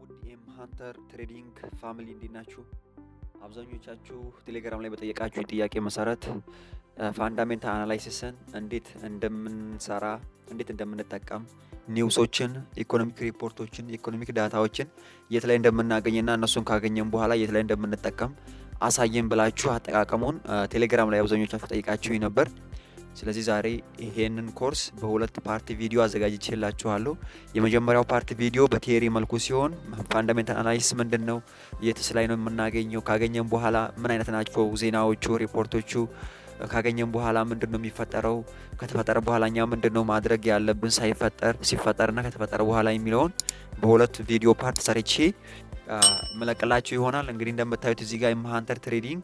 ውድ ኤም ሃንተር Trading family፣ እንዴት ናችሁ? አብዛኞቻችሁ ቴሌግራም ላይ በጠየቃችሁ ጥያቄ መሰረት fundamental analysis ን እንዴት እንደምንሰራ፣ እንዴት እንደምንጠቀም፣ news ኦችን፣ economic ሪፖርቶችን፣ economic data ዎችን የት ላይ እንደምናገኝና እነሱን ካገኘን በኋላ የት ላይ እንደምንጠቀም አሳየን ብላችሁ አጠቃቀሙን ቴሌግራም ላይ አብዛኞቻችሁ ጠይቃችሁኝ ነበር። ስለዚህ ዛሬ ይሄንን ኮርስ በሁለት part ቪዲዮ አዘጋጅቼላችኋለሁ። የመጀመሪያው part ቪዲዮ በ theory መልኩ ሲሆን fundamental analysis ምንድን ነው፣ የትስ ላይ ነው የምናገኘው፣ ካገኘን በኋላ ምን አይነት ናቸው ዜናዎቹ፣ ሪፖርቶቹ፣ ካገኘን በኋላ ምንድን ነው የሚፈጠረው፣ ከተፈጠረ በኋላ እኛ ምንድን ነው ማድረግ ያለብን፣ ሳይፈጠር፣ ሲፈጠርና ከተፈጠረ በኋላ የሚለውን በሁለት ቪዲዮ part ሰርቼ ምለቅላችሁ ይሆናል። እንግዲህ እንደምታዩት እዚህ ጋር የሃንተር Trading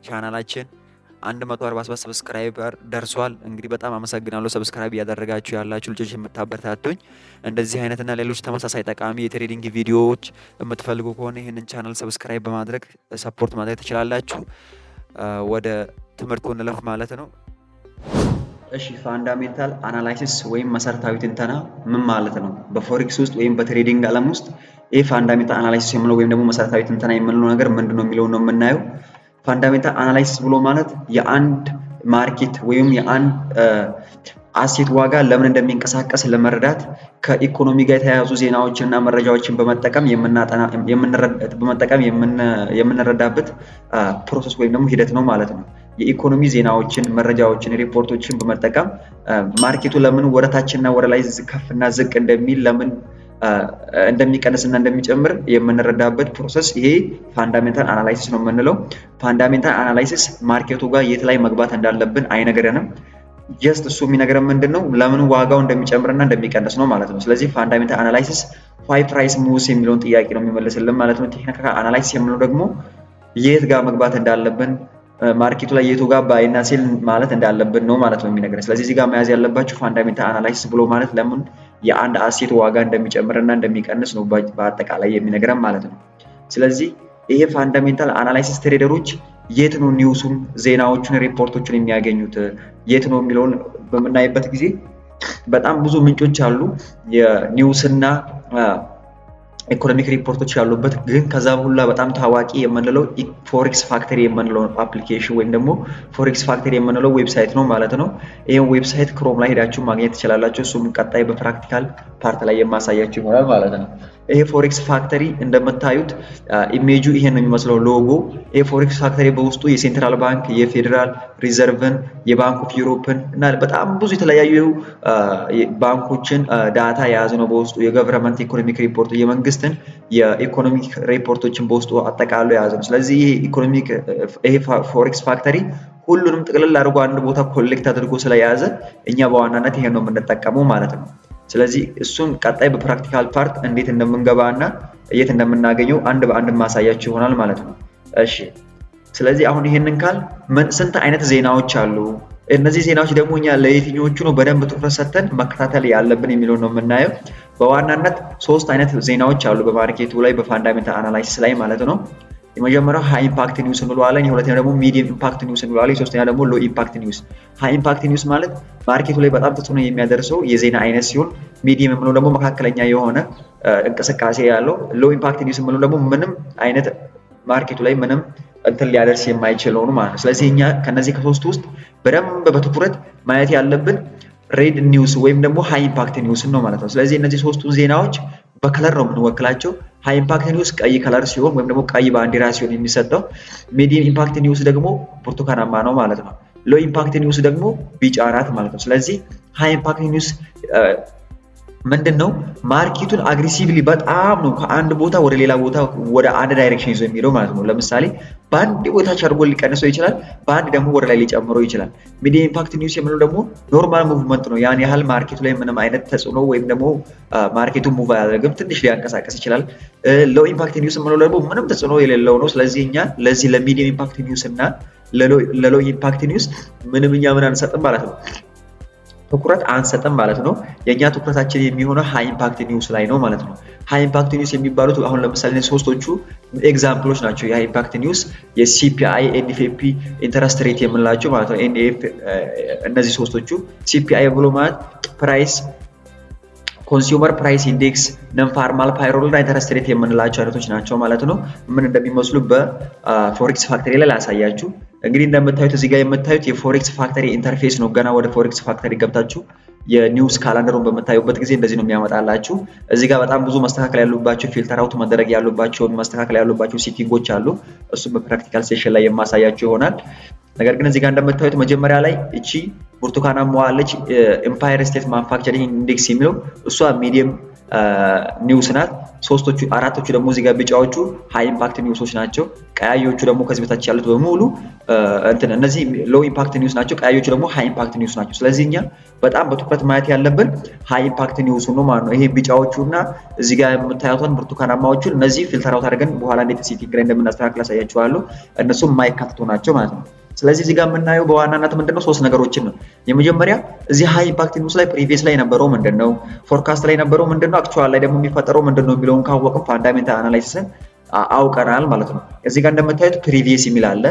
ቻናላችን 147 subscriber ደርሷል። እንግዲህ በጣም አመሰግናለሁ subscribe እያደረጋችሁ ያላችሁ ልጆች የምታበረታቱኝ። እንደዚህ አይነትና ሌሎች ተመሳሳይ ጠቃሚ የ trading ቪዲዮዎች የምትፈልጉ ከሆነ ይህንን channel subscribe በማድረግ support ማድረግ ትችላላችሁ። ወደ ትምህርቱ እንለፍ ማለት ነው። እሺ፣ fundamental analysis ወይም መሰረታዊ ትንተና ምን ማለት ነው? በ forex ውስጥ ወይም በ trading ዓለም ውስጥ ይህ fundamental analysis የምንለው ወይም ደግሞ መሰረታዊ ትንተና የምንለው ነገር ምንድን ነው የሚለውን ነው የምናየው። Fundamental analysis ብሎ ማለት የአንድ market ወይም የአንድ asset ዋጋ ለምን እንደሚንቀሳቀስ ለመረዳት ከኢኮኖሚ ጋር የተያያዙ ዜናዎችን እና መረጃዎችን በመጠቀም የምንረዳበት process ወይም ደግሞ ሂደት ነው ማለት ነው። የኢኮኖሚ ዜናዎችን፣ መረጃዎችን፣ ሪፖርቶችን በመጠቀም market ኡ ለምን ወደ ታችና ወደ ላይ ከፍና ዝቅ እንደሚል፣ ለምን እንደሚቀንስና እንደሚጨምር የምንረዳበት process ይሄ fundamental analysis ነው የምንለው። Fundamental analysis market ኡ ጋር የት ላይ መግባት እንዳለብን አይነግረንም። Just እሱ የሚነግረን ምንድን ነው? ለምን ዋጋው እንደሚጨምርና እንደሚቀንስ ነው ማለት ነው። ስለዚህ fundamental analysis why price moves የሚለውን ጥያቄ ነው የሚመልስልን ማለት ነው። Technical analysis የምንለው ደግሞ የት ጋር መግባት እንዳለብን፣ market ኡ ላይ የቱ ጋር buy ና sell ማለት እንዳለብን ነው ማለት ነው የሚነግረን። ስለዚህ እዚህ ጋር መያዝ ያለባችሁ fundamental analysis ብሎ ማለት ለምን የአንድ asset ዋጋ እንደሚጨምርና እንደሚቀንስ ነው በአጠቃላይ የሚነግረን ማለት ነው። ስለዚህ ይሄ fundamental analysis trader ኦች የት ነው news ኡን፣ ዜናዎቹን፣ ሪፖርቶቹን የሚያገኙት የት ነው የሚለውን በምናይበት ጊዜ በጣም ብዙ ምንጮች አሉ የ news እና economic ሪፖርቶች ያሉበት። ግን ከዛ ሁላ በጣም ታዋቂ የምንለው Forex Factory የምንለው application ወይም ደግሞ Forex Factory የምንለው website ነው ማለት ነው። ይህን website Chrome ላይ ሄዳችሁ ማግኘት ትችላላችሁ። እሱም ቀጣይ በ practical part ላይ የማሳያችሁ ይሆናል ማለት ነው። ይሄ Forex Factory እንደምታዩት ኢሜጁ ይሄን ነው የሚመስለው ሎጎ። ይሄ Forex Factory በውስጡ የ central bank፣ የ Federal Reserve ን፣ የ Bank of Europe ን እና በጣም ብዙ የተለያዩ ባንኮችን data የያዘ ነው በውስጡ። የ government economic report፣ የመንግስትን የ economic ሪፖርቶችን በውስጡ አጠቃሎ የያዘ ነው። ስለዚህ ይሄ economic ይሄ Forex Factory ሁሉንም ጥቅልል አድርጎ አንድ ቦታ collect አድርጎ ስለያዘ እኛ በዋናነት ይሄን ነው የምንጠቀመው ማለት ነው። ስለዚህ እሱን ቀጣይ በ practical part እንዴት እንደምንገባ እና የት እንደምናገኘው አንድ በአንድ ማሳያችሁ ይሆናል ማለት ነው። እሺ፣ ስለዚህ አሁን ይሄንን ካልን ስንት አይነት ዜናዎች አሉ? እነዚህ ዜናዎች ደግሞ እኛ ለየትኞቹ ነው በደንብ ትኩረት ሰጥተን መከታተል ያለብን የሚለውን ነው የምናየው። በዋናነት ሶስት አይነት ዜናዎች አሉ በ market ኡ ላይ፣ በ fundamental analysis ላይ ማለት ነው። የመጀመሪያው high impact news እንለዋለን። የሁለተኛው ደግሞ medium impact news እንለዋለን። የሶስተኛ ደግሞ low impact news። High impact news ማለት market ኡ ላይ በጣም ተጽዕኖ የሚያደርሰው የዜና አይነት ሲሆን፣ medium የምንለው ደግሞ መካከለኛ የሆነ እንቅስቃሴ ያለው፣ low impact news የምንለው ደግሞ ምንም አይነት market ኡ ላይ ምንም እንትን ሊያደርስ የማይችለው ነው ማለት ነው። ስለዚህ እኛ ከነዚህ ከሶስቱ ውስጥ በደንብ በትኩረት ማየት ያለብን red news ወይም ደግሞ high impact news ነው ማለት ነው። ስለዚህ እነዚህ ሶስቱን ዜናዎች በ color ነው የምንወክላቸው። High impact news ቀይ color ሲሆን ወይም ደግሞ ቀይ ባንዲራ ሲሆን የሚሰጠው፣ medium impact news ደግሞ ብርቱካናማ ነው ማለት ነው። Low impact news ደግሞ ቢጫ ናት ማለት ነው። ስለዚህ high impact news ምንድን ነው? Market ኡን aggressively በጣም ነው ከአንድ ቦታ ወደ ሌላ ቦታ ወደ አንድ direction ይዞ የሚሄደው ማለት ነው። ለምሳሌ በአንድ ቦታ አድርጎ ሊቀንሰው ይችላል፣ በአንድ ደግሞ ወደ ላይ ሊጨምረው ይችላል። Medium impact news የምንለው ደግሞ normal movement ነው። ያን ያህል market ኡ ላይ ምንም አይነት ተጽዕኖ ወይም ደግሞ market ኡ move አያደርግም፣ ትንሽ ሊያንቀሳቀስ ይችላል። Low impact news የምንለው ደግሞ ምንም ተጽዕኖ የሌለው ነው። ስለዚህ እኛ ለዚህ ለ medium impact news እና ለ low impact news ምንም እኛ ምን አንሰጥም ማለት ነው፣ ትኩረት አንሰጥም ማለት ነው። የእኛ ትኩረታችን የሚሆነው high impact news ላይ ነው ማለት ነው። High impact news የሚባሉት አሁን ለምሳሌ ሶስቶቹ example ኦች ናቸው። የ high impact news የ CPI፣ NFP፣ interest rate የምንላቸው ማለት ነው። እነዚህ ሶስቶቹ፣ CPI ብሎ ማለት price Consumer price index፣ non-farm payroll እና interest rate የምንላቸው አይነቶች ናቸው ማለት ነው። ምን እንደሚመስሉ በ Forex Factory ላይ ላሳያችሁ። እንግዲህ እንደምታዩት እዚህ ጋር የምታዩት የ Forex Factory interface ነው። ገና ወደ Forex Factory ገብታችሁ የ news calendar ኡን በምታዩበት ጊዜ እንደዚህ ነው የሚያመጣላችሁ። እዚህ ጋር በጣም ብዙ መስተካከል ያሉባቸው፣ filter out መደረግ ያሉባቸው፣ መስተካከል ያሉባቸው setting ኦች አሉ። እሱም በ practical session ላይ የማሳያችሁ ይሆናል። ነገር ግን እዚህ ጋር እንደምታዩት መጀመሪያ ላይ እቺ ብርቱካናማዋ አለች፣ Empire State Manufacturing Index የሚለው፣ እሷ medium news ናት። ሶስቶቹ አራቶቹ ደግሞ እዚህ ጋር ቢጫዎቹ high impact news ኦች ናቸው። ቀያዮቹ ደግሞ ከዚህ በታች ያሉት በሙሉ እንትን እነዚህ low impact news ናቸው። ቀያዮቹ ደግሞ high impact news ናቸው። ስለዚህ እኛ በጣም በትኩረት ማየት ያለብን high impact news ነው ማለት ነው። ይሄ ቢጫዎቹ እና እዚህ ጋር የምታዩትን ብርቱካናማዎቹን እነዚህ filter out አድርገን በኋላ እንዴት setting ላይ እንደምናስተካክል አሳያችኋለሁ። እነሱም የማይካተቱ ናቸው ማለት ነው። ስለዚህ እዚህ ጋር የምናየው በዋናነት ምንድነው? ሶስት ነገሮችን ነው። የመጀመሪያ እዚህ high impact news ላይ previous ላይ የነበረው ምንድነው፣ forecast ላይ የነበረው ምንድነው፣ actual ላይ ደግሞ የሚፈጠረው ምንድነው የሚለውን ካወቅን fundamental analysis ን አውቀናል ማለት ነው። እዚህ ጋር እንደምታዩት previous የሚል አለ፣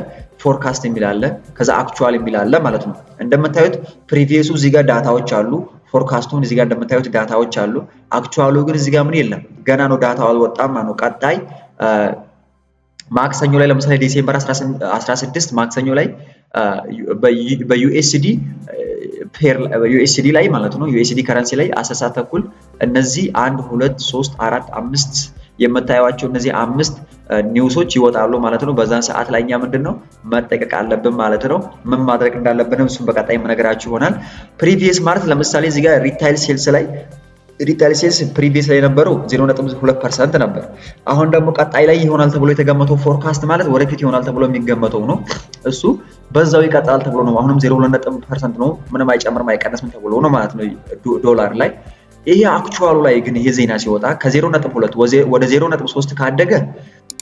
forecast የሚል አለ፣ ከዛ actual የሚል አለ ማለት ነው። እንደምታዩት previous ኡ እዚህ ጋር data ዎች አሉ፣ forecast ኡን እዚህ ጋር እንደምታዩት data ዎች አሉ። Actual ኡ ግን እዚህ ጋር ምን የለም፣ ገና ነው፣ data ው አልወጣም ማለት ነው። ቀጣይ ማክሰኞ ላይ፣ ለምሳሌ December 16 ማክሰኞ ላይ በ USD USD ላይ ማለት ነው፣ USD currency ላይ 10 ሰዓት ተኩል እነዚህ አንድ፣ ሁለት፣ ሶስት፣ አራት፣ አምስት የምታዩቸው እነዚህ አምስት news ኦች ይወጣሉ ማለት ነው። በዛን ሰዓት ላይ እኛ ምንድን ነው መጠንቀቅ አለብን ማለት ነው። ምን ማድረግ እንዳለብንም እሱን በቀጣይ የምነግራችሁ ይሆናል። Previous ማለት ለምሳሌ እዚህ ጋር retail sales ላይ፣ retail sales previous ላይ የነበረው 0.2% ነበር። አሁን ደግሞ ቀጣይ ላይ ይሆናል ተብሎ የተገመተው፣ forecast ማለት ወደፊት ይሆናል ተብሎ የሚገመተው ነው። እሱ በዛው ይቀጥላል ተብሎ ነው። አሁንም 0.2% ነው። ምንም አይጨምርም አይቀንስም ተብሎ ነው ማለት ነው ዶላር ላይ። ይሄ actual ኡ ላይ ግን ይሄ ዜና ሲወጣ ከ0.2 ወደ 0.3 ካደገ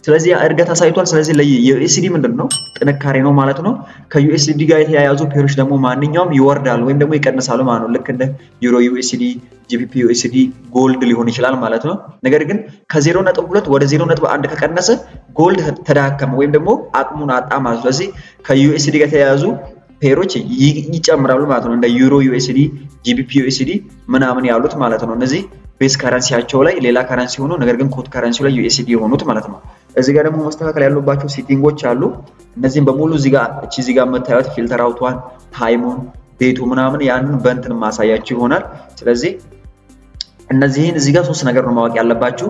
ስለዚህ እድገት አሳይቷል። ስለዚህ ለ USD ምንድን ነው? ጥንካሬ ነው ማለት ነው። ከ USD ጋር የተያያዙ pair ኦች ደግሞ ማንኛውም ይወርዳሉ ወይም ደግሞ ይቀንሳሉ ማለት ነው። ልክ እንደ Euro USD፣ GBP USD፣ gold ሊሆን ይችላል ማለት ነው። ነገር ግን ከ0.2 ወደ 0.1 ከቀነሰ gold ተዳከመ ወይም ደግሞ አቅሙን አጣ ማለት ነው። ስለዚህ ከ USD ጋር የተያያዙ pair ኦች ይጨምራሉ ማለት ነው። እንደ Euro USD፣ GBP USD ምናምን ያሉት ማለት ነው። እነዚህ base currency ያቸው ላይ ሌላ currency ሆኖ ነገር ግን quote currency ላይ USD የሆኑት ማለት ነው። እዚህ ጋር ደግሞ መስተካከል ያሉባቸው setting ኦች አሉ። እነዚህም በሙሉ እዚህ ጋር እቺ እዚህ ጋር የምታዩት filter out ኧን፣ time ኡን፣ date ኡ ምናምን ያንን በእንትን ማሳያችሁ ይሆናል። ስለዚህ እነዚህን እዚህ ጋር ሶስት ነገር ነው ማወቅ ያለባችሁ።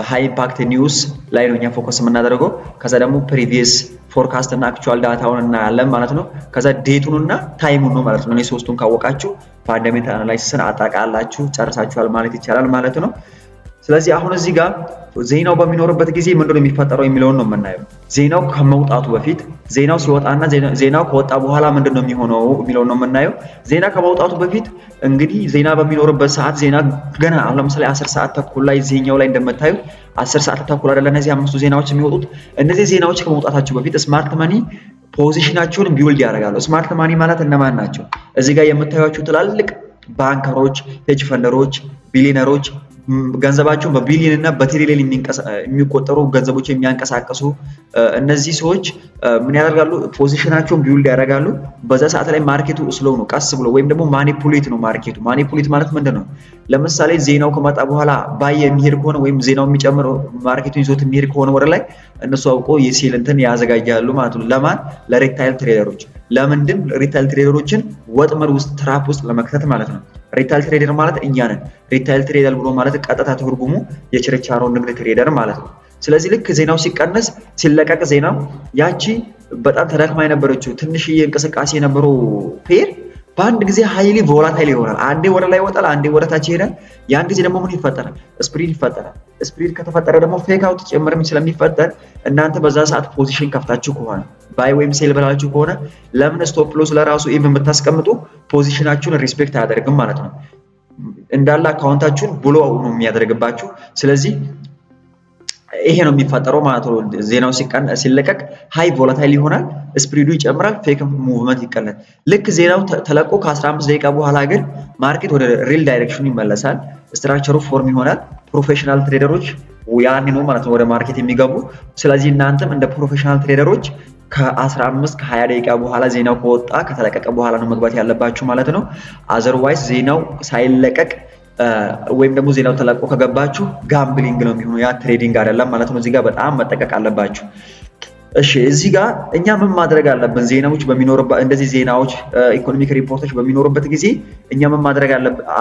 High impact news ላይ ነው እኛ focus የምናደርገው። ከዛ ደግሞ previous፣ forecast እና actual data ውን እናያለን ማለት ነው። ከዛ date ኡን እና time ኡን ነው ማለት ነው። እኔ ሶስቱን ካወቃችሁ fundamental analysis ን አጠቃላችሁ ጨርሳችኋል ማለት ይቻላል ማለት ነው። ስለዚህ አሁን እዚህ ጋር ዜናው በሚኖርበት ጊዜ ምንድነው የሚፈጠረው የሚለውን ነው የምናየው። ዜናው ከመውጣቱ በፊት፣ ዜናው ሲወጣና ዜናው ከወጣ በኋላ ምንድን ነው የሚሆነው የሚለውን ነው የምናየው። ዜና ከመውጣቱ በፊት እንግዲህ ዜና በሚኖርበት ሰዓት፣ ዜና ገና አሁን ለምሳሌ 10 ሰዓት ተኩል ላይ ዜናው ላይ እንደምታዩት 10 ሰዓት ተኩል አይደለ እነዚህ አምስቱ ዜናዎች የሚወጡት? እነዚህ ዜናዎች ከመውጣታቸው በፊት smart money position ኣቸውን build ያደርጋሉ። Smart money ማለት እነማን ናቸው? እዚህ ጋር የምታዩቸው ትላልቅ banker ኦች፣ hedge funder ኦች፣ ቢሊየነሮች፣ ገንዘባቸውን በቢሊዮን እና በትሪሊዮን የሚቆጠሩ ገንዘቦች የሚያንቀሳቅሱ እነዚህ ሰዎች ምን ያደርጋሉ? Position ኣቸውን build ያደርጋሉ። በዛ ሰዓት ላይ market ኡ slow ነው፣ ቀስ ብሎ ወይም ደግሞ manipulate ነው market ኡ። Manipulate ማለት ምንድን ነው? ለምሳሌ ዜናው ከመጣ በኋላ buy የሚሄድ ከሆነ ወይም ዜናው የሚጨምረው market ኡን ይዞት የሚሄድ ከሆነ ወደ ላይ እነሱ አውቆ የ sell እንትን ያዘጋጃሉ ማለት ነው። ለማን? ለ retail trader ኦች። ለምንድን? Retail trader ኦችን ወጥመድ ውስጥ፣ trap ውስጥ ለመክተት ማለት ነው። Retail trader ማለት እኛ ነን። Retail trader ብሎ ማለት ቀጥታ ትርጉሙ የችርቻሮ ንግድ trader ማለት ነው። ስለዚህ ልክ ዜናው ሲቀነስ፣ ሲለቀቅ ዜናው፣ ያቺ በጣም ተዳክማ የነበረችው ትንሽዬ እንቅስቃሴ የነበረው pair በአንድ ጊዜ highly volatile ይሆናል። አንዴ ወደ ላይ ይወጣል፣ አንዴ ወደ ታች ይሄዳል። ያን ጊዜ ደግሞ ምን ይፈጠራል? Spread ይፈጠራል። Spread ከተፈጠረ ደግሞ fake out ጭምርም ስለሚፈጠር እናንተ በዛ ሰዓት position ከፍታችሁ ከሆነ፣ buy ወይም sell ብላችሁ ከሆነ፣ ለምን stop loss ለራሱ even ብታስቀምጡ position ኣችሁን respect አያደርግም ማለት ነው። እንዳለ account ኣችሁን blow ነው የሚያደርግባችሁ። ስለዚህ ይሄ ነው የሚፈጠረው ማለት ነው። ዜናው ሲለቀቅ high volatile ይሆናል፣ spread ኡ ይጨምራል፣ fake movement ይቀላል። ልክ ዜናው ተለቆ ከ15 ደቂቃ በኋላ ግን market ወደ real direction ኑ ይመለሳል። Structure ኡ form ይሆናል። Professional trader ኦች ያኔ ነው ማለት ነው ወደ market የሚገቡ። ስለዚህ እናንተም እንደ professional trader ኦች ከ15 ከ20 ደቂቃ በኋላ ዜናው ከወጣ፣ ከተለቀቀ በኋላ ነው መግባት ያለባችሁ ማለት ነው። Otherwise ዜናው ሳይለቀቅ ወይም ደግሞ ዜናው ተለቆ ከገባችሁ gambling ነው የሚሆነው፣ ያ trading አይደለም ማለት ነው። እዚህ ጋር በጣም መጠንቀቅ አለባችሁ። እሺ፣ እዚህ ጋር እኛ ምን ማድረግ አለብን? ዜናዎች በሚኖርበት፣ እንደዚህ ዜናዎች፣ economic ሪፖርቶች በሚኖሩበት ጊዜ እኛ ምን ማድረግ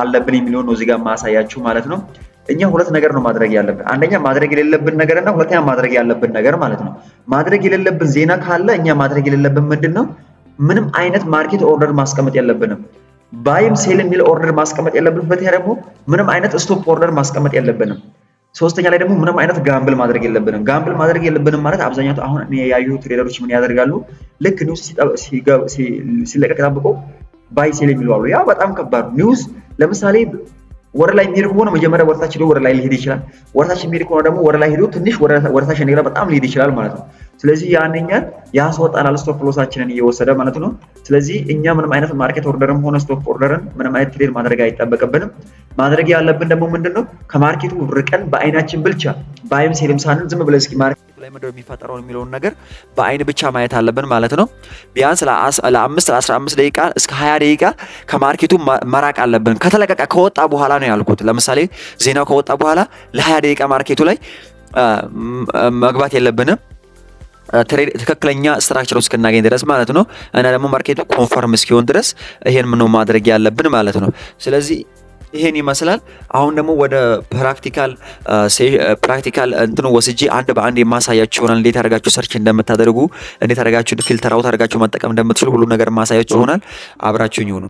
አለብን የሚለውን ነው እዚህ ጋር ማሳያችሁ ማለት ነው። እኛ ሁለት ነገር ነው ማድረግ ያለብን። አንደኛ ማድረግ የሌለብን ነገር እና ሁለተኛ ማድረግ ያለብን ነገር ማለት ነው። ማድረግ የሌለብን ዜና ካለ እኛ ማድረግ የሌለብን ምንድን ነው? ምንም አይነት market order ማስቀመጥ የለብንም። Buy ም sell የሚል order ማስቀመጥ የለብንም። ሁለተኛ ደግሞ ምንም አይነት stop order ማስቀመጥ የለብንም። ሶስተኛ ላይ ደግሞ ምንም አይነት gamble ማድረግ የለብንም። Gamble ማድረግ የለብንም ማለት አብዛኛው አሁን እኔ ያየሁ trader ኦች ምን ያደርጋሉ? ልክ news ሲለቀቅ ጠብቆ buy sell የሚሉ አሉ። ያ በጣም ከባድ news ለምሳሌ ወደ ላይ የሚሄድ ከሆነ መጀመሪያ ወደታች ሄዶ ወደ ላይ ሊሄድ ይችላል። ወደታች የሚሄድ ከሆነ ደግሞ ወደ ላይ ሄዶ ትንሽ ወደታች እንደገና በጣም ሊሄድ ይችላል ማለት ነው። ስለዚህ ያንኛን ያስወጣናል፣ stop loss ኣችንን እየወሰደ ማለት ነው። ስለዚህ እኛ ምንም አይነት market order ም ሆነ stop order ን ምንም አይነት trade ማድረግ አይጠበቅብንም። ማድረግ ያለብን ደግሞ ምንድን ነው? ከ market ኡ ርቀን በአይናችን ብቻ buy ም sell ም ሳንል ዝም ብለን እስኪ market ኡ ላይ ምንድነው የሚፈጠረውን የሚለውን ነገር በአይን ብቻ ማየት አለብን ማለት ነው። ቢያንስ ለ5፣ ለ15 ደቂቃ እስከ 20 ደቂቃ ከ market ኡ መራቅ አለብን። ከተለቀቀ፣ ከወጣ በኋላ ነው ያልኩት። ለምሳሌ ዜናው ከወጣ በኋላ ለ20 ደቂቃ market ኡ ላይ መግባት የለብንም፣ ትክክለኛ structure እስክናገኝ ድረስ ማለት ነው። እና ደግሞ market ኡ confirm እስኪሆን ድረስ ይሄን ምን ማድረግ ያለብን ማለት ነው። ስለዚህ ይሄን ይመስላል። አሁን ደግሞ ወደ practical እንትኑ ወስጄ አንድ በአንድ የማሳያችሁ ይሆናል። እንዴት አድርጋችሁ search እንደምታደርጉ፣ እንዴት አድርጋችሁ filter out አድርጋችሁ መጠቀም እንደምትችሉ ሁሉ ነገር የማሳያችሁ ይሆናል። አብራችሁኝ ሁኑ።